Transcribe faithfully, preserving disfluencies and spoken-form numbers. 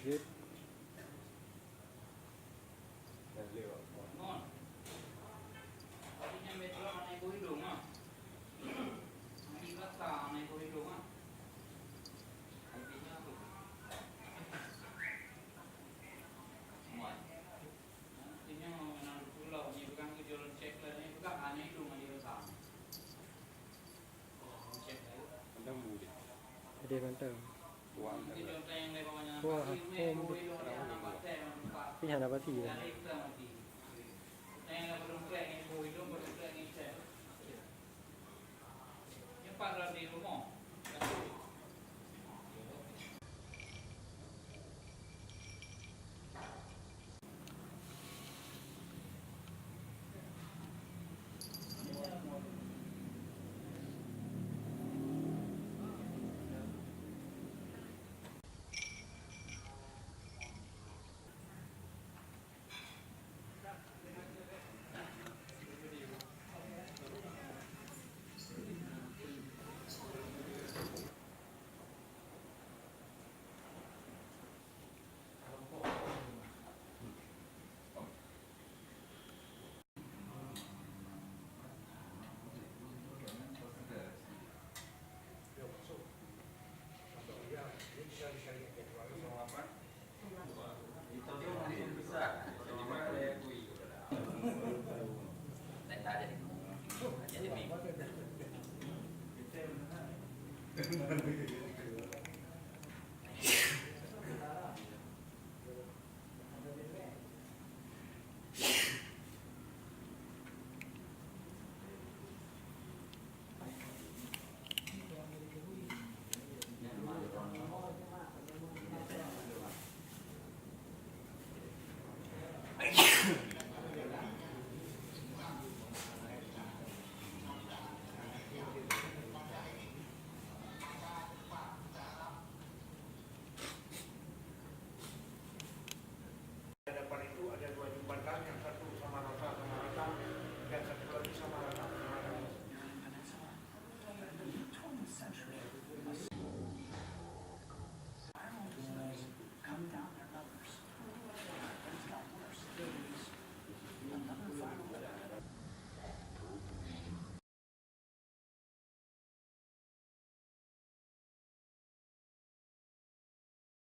Jeuet. Ngon. Tapi nyan metro aneuk boh idong ah. Aneuk rata aneuk boh idong ah. Intinya tu. Muat. Intinya meunan pulau ni pegang tu jalan cek lah ni pegang aneuk idong aja rata. Ada mantap. Wah, oh, mantap. Ini hana pati dah.